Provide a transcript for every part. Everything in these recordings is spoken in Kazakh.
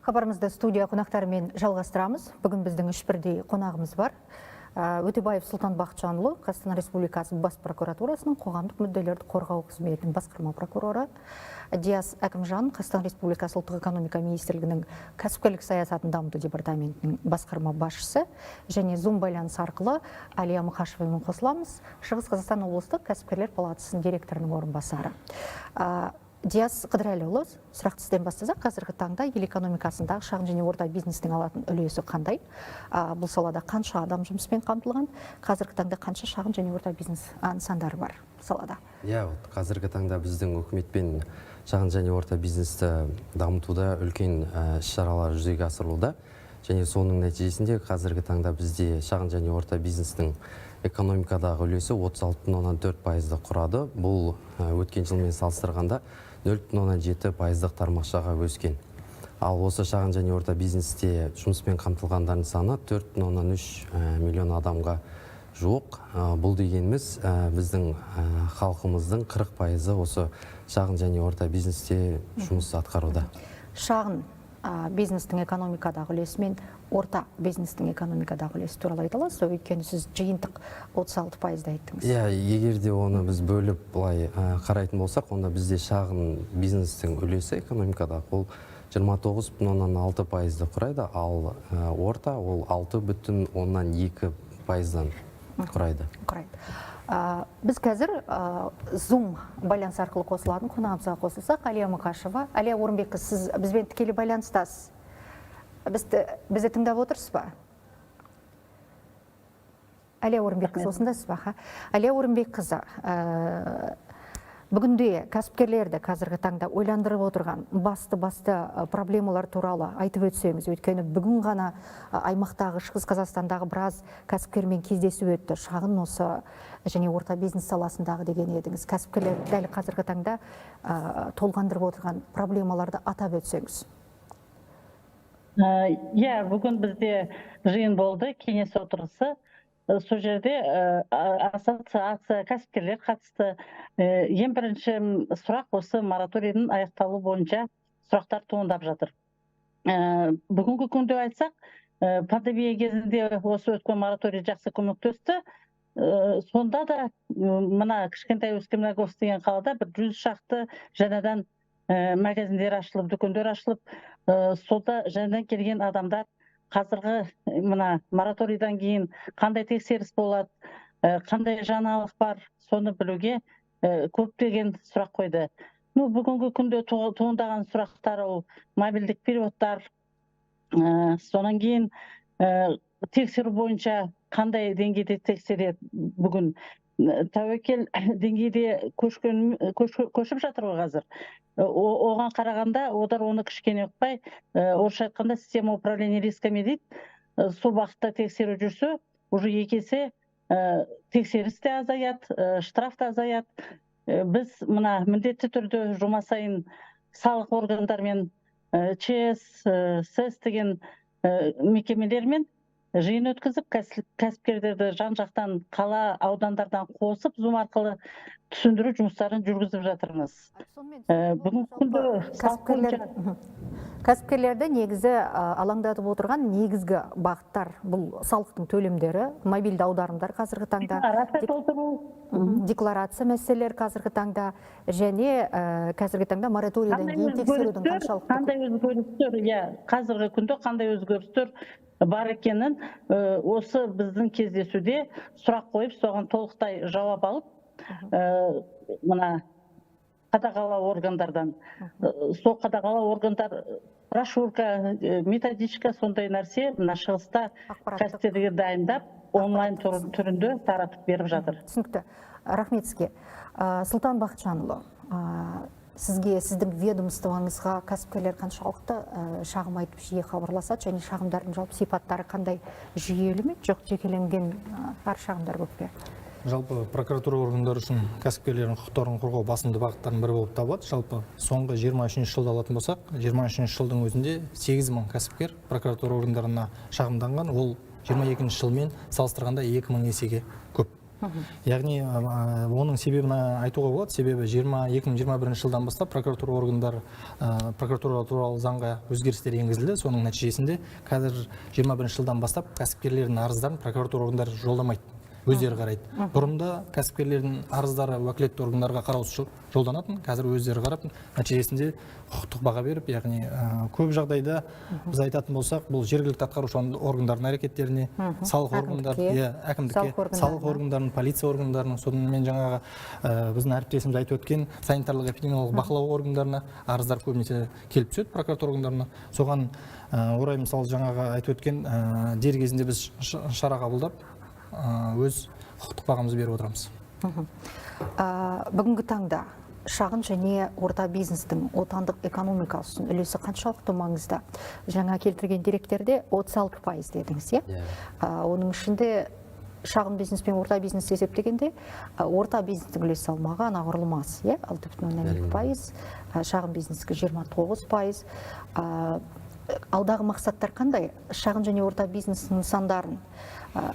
Хабарымызды студия қонақтарымен жалғастырамыз. Бүгін біздің үш бірдей қонағымыз бар. Өтебаев Сұлтан Бақытжанұлы, Қазақстан Республикасы Бас прокуратурасының қоғамдық мүдделерді қорғау қызметінің басқарма прокуроры. Диас Әкімжан, Қазақстан Республикасы Ұлттық экономика министрлігінің кәсіпкерлік саясатын дамыту департаментінің басқарма басшысы, және Zoom байланыс арқылы Әлия Мұқашевамен қосыламыз, Шығыс Қазақстан облыстық кәсіпкерлер палатасының директорының орынбасары. Диас Қыдырәліұлы, сұрақты сізден бастасақ, қазіргі таңда ел экономикасындағы шағын және орта бизнестің алатын үлесі қандай? Бұл салада қанша адам жұмыспен қамтылған? Қазіргі таңда қанша шағын және орта бизнес нысандары бар салада? Иә, вот қазіргі таңда біздің үкіметпен шағын және орта бизнесті дамытуда үлкен іс-шаралар жүзеге асырылуда. Және соның нәтижесінде қазіргі таңда бізде шағын және орта бизнестің экономикадағы үлесі 36,4%-ды құрады. Бұл өткен жылмен салыстырғанда 0,7 пайыздық тармақшаға өскен. Ал осы шағын және орта бизнесте жұмыспен қамтылғандардың саны 4,3 миллион адамға жуық. Бұл дегеніміз, біздің халқымыздың 40%-ы осы шағын және орта бизнесте жұмыс атқаруда. Шағын бизнестің экономикадағы үлесі мен орта бизнестің экономикадағы үлесі туралы айта аласыз ба? Өйткені сіз жиынтық 36%-ды айттыңыз. Иә, егер де оны біз бөліп былай қарайтын болсақ, онда бізде шағын бизнестің үлесі экономикадағы ол 29,6%-ды құрайды, ал орта ол 6,2%-дан құрайды. Құрайды. Біз қазір Zoom байланыс арқылы қосылатын қонағымызға қосылсақ, Әлия Мұқашева. Әлия Орынбекқызы, сіз бізбен тікелей байланыстасыз. Бізді тыңдап отырсыз ба? Әлия Орынбекқызы, осындасыз ба? Ха? Әлия Орынбекқызы, бүгінде кәсіпкерлерді қазіргі таңда ойландырып отырған басты проблемалар туралы айтып өтсеңіз, өйткені бүгін ғана аймақтағы, Шығыс Қазақстандағы біраз кәсіпкермен кездесу өтті. Шағын осы және орта бизнес саласындағы деген едіңіз. Кәсіпкерлер дәл қазіргі таңда толғандырып отырған проблемаларды атап өтсеңіз. Иә, бүгін бізде жиын болды, кеңес отырысы. Сол жерде ассоциация кәсіпкерлер қатысты. Ең бірінші сұрақ осы мораторийдің аяқталуы бойынша сұрақтар туындап жатыр. Бүгінгі күнде айтсақ, пандемия кезінде осы өткен мораторий жақсы көмектесті. Сонда да мына кішкентай Усть-Каменогорск деген қалада бір 100 шақты жаңадан магазиндер ашылып, дүкендер ашылып, сонда жаңадан келген адамдар қазіргі мына мораторийдан кейін қандай тексеріс болады, қандай жаңалық бар, соны білуге көптеген сұрақ қойды. Ну, бүгінгі күнде туындаған сұрақтар ол мобильдік переводтар, сонан кейін тексеру бойынша қандай деңгейде тексереді. Бүгін тәуекел деңгейде көшіп жатыр ғой қазір. Оған қарағанда олар оны кішкене ұқпай, орысша айтқанда, система управления рисками дейді. Сол бағытта тексеру жүрсе, уже екі есе тексеріс те азаяды, штраф та азаяды. Біз мына міндетті түрде жұма сайын салық органдармен, ЧС, СЭС деген мекемелермен жиын өткізіп, кәсіпкерлерді жан жақтан, қала, аудандардан қосып, Zoom арқылы түсіндіру жұмыстарын жүргізіп жатырмыз. Сонымен Бүгінгі күнде салық кәсіпкерлер бойынша Кәсіпкерлерді негізі алаңдатып отырған негізгі бағыттар бұл салықтың төлемдері, мобильді аударымдар қазіргі таңда, Декларация толтыру. Декларация мәселелері қазіргі таңда және қазіргі таңда мораторийдан Қандай кейін тексерудің өзгерістер, қаншалықты қандай өзгерістер, иә, қазіргі күнде қандай өзгерістер бар екенін осы біздің кездесуде сұрақ қойып, соған толықтай жауап алып, мына қадағалау органдардан. Сол қадағалау органдар брошюрка, методичка, сондай нәрсе мына шығыста Ақпараттық кәсіпкерлерге дайындап, онлайн түрінде таратып беріп жатыр. Түсінікті, рахмет сізге. Сұлтан Бақытжанұлы, сізге, сіздің ведомствоңызға кәсіпкерлер қаншалықты шағым айтып, жиі хабарласады және шағымдардың жалпы сипаттары қандай? Жүйелі ме, жоқ жекеленген әр шағымдар көп пе? Жалпы, прокуратура органдары үшін кәсіпкерлердің құқықтарын қорғау басымды бағыттардың бірі болып табылады. Жалпы, соңғы 23 жылды алатын болсақ, 23 жылдың өзінде 8 мың кәсіпкер прокуратура органдарына шағымданған. Ол 22 жылмен салыстырғанда 2 мың есеге көп. Яғни оның себебін айтуға болады. Себебі 2021 жылдан бастап прокуратура органдары, прокуратура туралы заңға өзгерістер енгізілді. Соның нәтижесінде қазір 21 жылдан бастап кәсіпкерлердің арыздарын прокуратура органдары жолдамайды, өздері қарайды. Бұрында кәсіпкерлердің арыздары уәкілетті органдарға қараусыз жолданатын, қазір өздері қарап, нәтижесінде құқықтық баға беріп, яғни көп жағдайда біз айтатын болсақ, бұл жергілікті атқарушы органдардың әрекеттеріне, салық органдары, Әкімдікке, иә, әкімдікке, салық органдарына. Салық органдарының, полиция органдарының, сонымен жаңағы біздің әріптесіміз айтып өткен санитарлық эпидемиологиялық бақылау органдарына арыздар көбінесе келіп түседі прокуратура органдарына. Соған орай, мысалы, жаңағы айтып өткен дер кезінде біз шара қабылдап, өз құқықтық бағамызды беріп отырамыз. Бүгінгі таңда шағын және орта бизнестің отандық экономикасы үшін үлесі қаншалықты маңызды? Жаңа келтірген деректерде 36% дедіңіз, иә? Иә. Оның ішінде шағын бизнес пен орта бизнес есептегенде, орта бизнестің үлес салмағы анағұрлым аз, иә? 6,2 пайыз, шағын бизнеске 29%. Алдағы мақсаттар қандай? Шағын және орта бизнес нысандарын,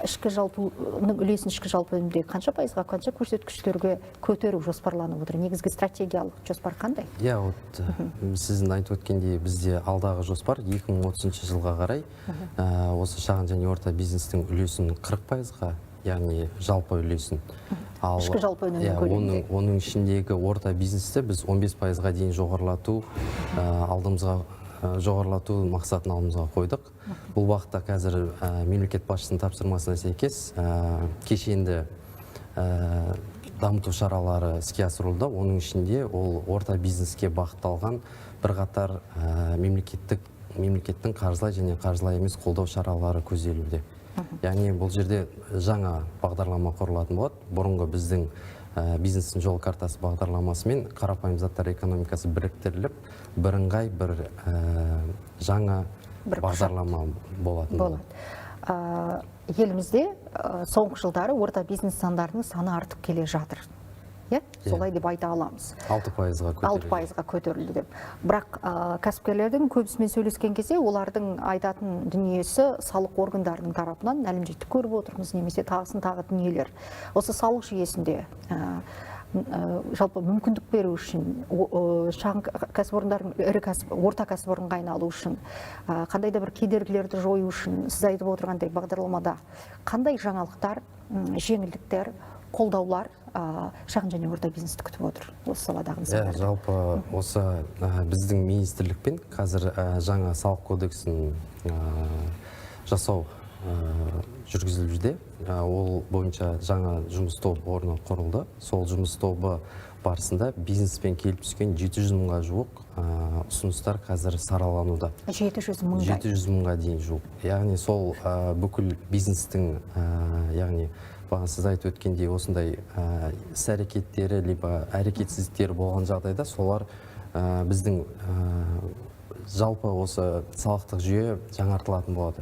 ішкі жалпының үлесін ішкі жалпы өнімде қанша пайызға, қанша көрсеткіштерге көтеру жоспарланып отыр? Негізгі стратегиялық жоспар қандай? Иә, сіздің айтып өткендей, бізде алдағы жоспар 2030 жылға қарай, осы шағын және орта бизнестің үлесін 40%-ға, яғни жалпы үлесін. Ал, Ішкі жалпы өнімнің иә, көлемінде. Оның ішіндегі орта бизнесті біз 15%-ға дейін жоғарылату, алдымызға, жоғарылату мақсатын алдымызға қойдық. Бұл бағытта қазір, мемлекет басшысының тапсырмасына сәйкес, кешенді дамыту шаралары іске асырылуда. Оның ішінде ол орта бизнеске бағытталған бірқатар мемлекеттің қаржылай және қаржылай емес қолдау шаралары көзделуде. Яғни бұл жерде жаңа бағдарлама құрылатын болады. Бұрынғы біздің бизнестің жол картасы бағдарламасымен қарапайым заттар экономикасы біріктіріліп, бірыңғай бір жаңа бір құжат бағдарлама болатын болады. болады. Елімізде соңғы жылдары орта бизнес нысандарының саны артып келе жатыр. Иә? Иә. Солай деп айта аламыз. 6%-ға көтерілді. 6%-ға көтерілді деп. Бірақ кәсіпкерлердің көбісімен сөйлескен кезде олардың айтатын дүниесі салық органдарының тарапынан әлімжеттік көріп отырмыз немесе тағысын тағы дүниелер. Осы салық жүйесінде, жалпы мүмкіндік беру үшін, шағын кәсіпорындардың ірі кәсіп, орта кәсіпорынға айналу үшін, қандай да бір кедергілерді жою үшін, сіз айтып отырғандай бағдарламада қандай жаңалықтар, жеңілдіктер, қолдаулар, шағын және орта бизнесті күтіп отыр осы саладағы Иә, нысандарда? Жалпы осы, біздің министрлікпен қазір, жаңа салық кодексін, жасау, жүргізілуде. Ол бойынша жаңа жұмыс тобы орны құрылды. Сол жұмыс тобы барысында бизнеспен келіп түскен 700 мыңға жуық, ұсыныстар қазір саралануда. 700 мыңдай. 700 мыңға дейін жуық. Яғни сол, бүкіл бизнестің, яғни бағана сіз айтып өткендей осындай, іс әрекеттері либо әрекетсіздіктері болған жағдайда солар, біздің, жалпы осы салықтық жүйе жаңартылатын болады.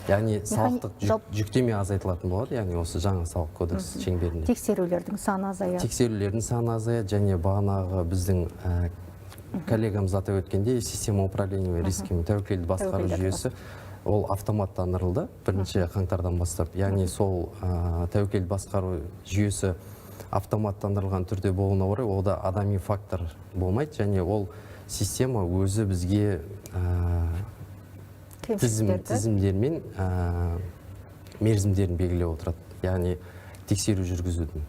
Яғни салықтық жүктеме азайтылатын болады, яғни осы жаңа салық кодексі шеңберінде. Тексерулердің саны азаяды. Тексерулердің саны азаяды және бағанағы біздің, коллегамыз атап өткендей, система управления рисками, тәуекелді басқару Тәуекелдерді жүйесі, ол автоматтандырылды бірінші қаңтардан бастап. Яғни сол, тәуекелді басқару жүйесі автоматтандырылған түрде болуына орай, онда адами фактор болмайды және ол система өзі бізге, Кемшіліктерді. тізімдермен, мерзімдерін белгілеп отырады, яғни тексеру жүргізудің.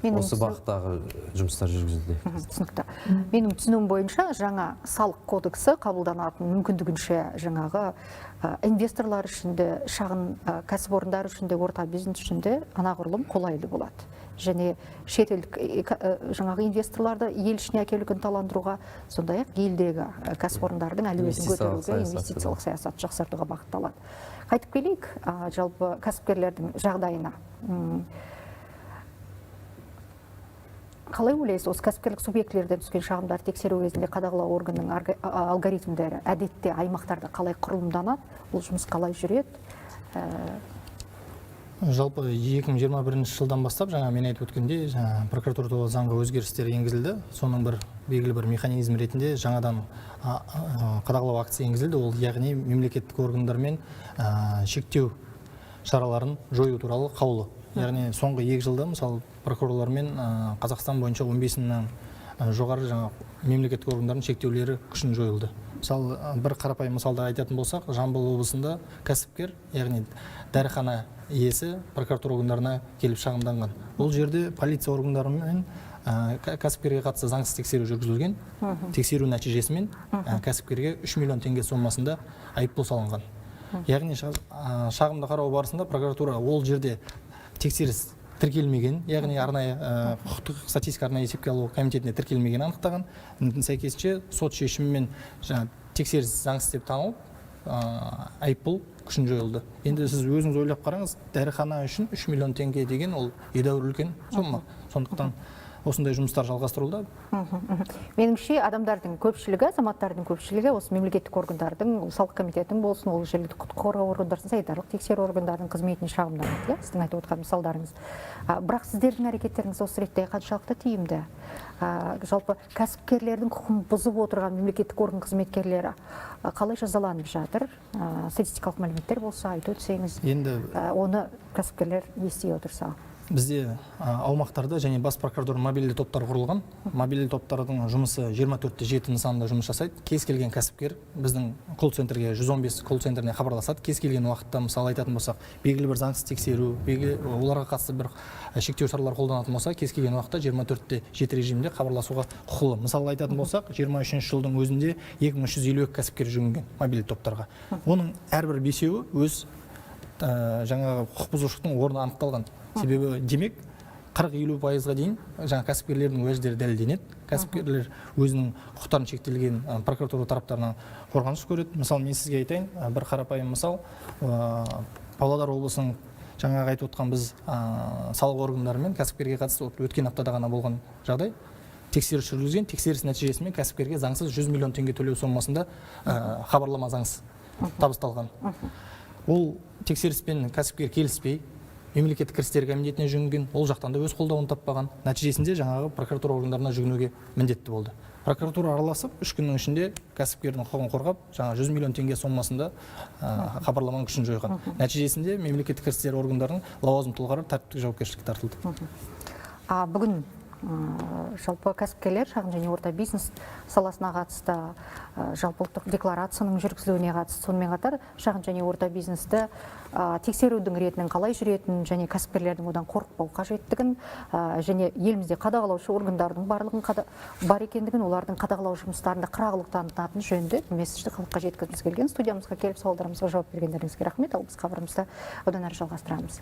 Осы бағыттағы жұмыстар жүргізілуде. Түсінікті. Менің түсінуім бойынша, жаңа салық кодексі қабылданатын мүмкіндігінше жаңағы, инвесторлар үшін де, шағын, кәсіпорындар үшін де, орта бизнес үшін де анағұрлым қолайлы болады. Және шетелдік, жаңағы инвесторларды ел ішіне әкелуге ынталандыруға, сондай-ақ елдегі, кәсіпорындардың әлеуетін Инвестициялық көтеруге, саясатты инвестициялық саясатты жақсартуға бағытталады. Қайтып келейік, жалпы кәсіпкерлердің жағдайына. Қалай ойлайсыз, осы кәсіпкерлік субъектілерден түскен шағымдарды тексеру кезінде қадағалау органының алгоритмдері әдетте аймақтарда қалай құрылымданады, бұл жұмыс қалай жүреді? Жалпы 2021 жылдан бастап, жаңа мен айтып өткендей, жаңа прокуратура туралы заңға өзгерістер енгізілді. Соның бір белгілі бір механизм ретінде жаңадан, қадағалау акция енгізілді. Ол яғни мемлекеттік органдармен, шектеу шараларын жою туралы қаулы. Яғни соңғы 2 жылда, мысалы, прокурорлармен Қазақстан бойынша 15 мыңнан жоғары жаңа мемлекеттік органдардың шектеулері күшін жойылды. Мысалы, бір қарапайым мысалды айтатын болсақ, Жамбыл облысында кәсіпкер, яғни дәріхана иесі прокуратура органдарына келіп шағымданған. Бұл жерде полиция органдарымен кәсіпкерге қатысты заңсыз тексеру жүргізілген. Тексеру нәтижесімен кәсіпкерге 3 миллион теңге сомасында айыппұл салынған. Яғни шағымды қарау барысында прокуратура ол жерде тексеріс тіркелмеген, яғни арнайы құқықтық статистика арнайы есепке алу комитетіне тіркелмегенін анықтаған. Сәйкесінше сот шешімімен жаңа тексеріс заңсыз деп танылып, айыппұл күшін жойылды. Енді сіз өзіңіз ойлап қараңыз, дәріхана үшін 3 миллион теңге деген ол едәуір үлкен сомма. Сондықтан осындай жұмыстар жалғастырылуда. Меніңше, адамдардың көпшілігі, азаматтардың көпшілігі осы мемлекеттік органдардың, ол салық комитетінің болсын, ол жергілікті құқық қорғау органдардың, санитарлық тексеру органдарының қызметіне шағымданады, иә, сіздің айтып отырған мысалдарыңыз. Бірақ сіздердің әрекеттеріңіз осы ретте қаншалықты тиімді? Жалпы кәсіпкерлердің құқығын бұзып отырған мемлекеттік орган қызметкерлері қалай жазаланып жатыр? Статистикалық мәліметтер болса, айтып өтсеңіз. Енді Оны кәсіпкерлер ести отырса. Бізде аумақтарда және бас прокуратура мобильді топтар құрылған. Мобильді топтардың жұмысы 24/7 нысанында жұмыс жасайды. Кез келген кәсіпкер біздің колл-центрге, 115 колл-центріне хабарласады. Кез келген уақытта, мысалы айтатын болсақ, белгілі бір заңсыз тексеру, белгілі оларға қатысты бір шектеу шаралар қолданатын болса, кез келген уақытта 24/7 режимінде хабарласуға құқылы. Мысалы айтатын болсақ, 23 жылдың өзінде 2352 кәсіпкер жүгінген мобильді топтарға. Оның әрбір бесеуі өз жаңағы құқық бұзушылықтың орны анықталған. Себебі, демек, 40-50%-ға дейін жаңа кәсіпкерлердің уәждері дәлелденеді. Кәсіпкерлер өзінің құқықтарын шектелген прокуратура тараптарынан қорғаныш көреді. Мысалы, мен сізге айтайын, бір қарапайым мысал, Павлодар облысының жаңағы айтып отқан біз салық органдарымен кәсіпкерге қатысты өткен аптада ғана болған жағдай. Тексеріс жүргізген, тексеріс нәтижесімен кәсіпкерге заңсыз 100 миллион теңге төлеу сомасында хабарлама заңсыз табысталған. Ол тексеріспен кәсіпкер келіспей, мемлекеттік кірістер комитетіне жүгінген, ол жақтан да өз қолдауын таппаған. Нәтижесінде жаңағы прокуратура органдарына жүгінуге міндетті болды. Прокуратура араласып, 3 күннің ішінде кәсіпкердің құқығын қорғап, жаңа 100 миллион теңге сомасында хабарламаның күшін жойған. Нәтижесінде мемлекеттік кірістер органдарының лауазымды тұлғалары тәртіптік жауапкершілікке тартылды. А бүгін жалпы кәсіпкерлер, шағын және орта бизнес саласына қатысты, жалпы ұлттық декларацияның жүргізілуіне қатысты, сонымен қатар шағын және орта бизнесті тексерудің ретінің қалай жүретінін және кәсіпкерлердің одан қорықпау қажеттігін, және елімізде қадағалаушы органдардың барлығын бар екендігін, олардың қадағалау жұмыстарында қырағылық танытатыны жөнінде месседжді халыққа жеткізгіміз келген. Студиямызға келіп, сауалдарымызға жауап бергендеріңізге рахмет. Ал біз хабарымызды одан әрі жалғастырамыз.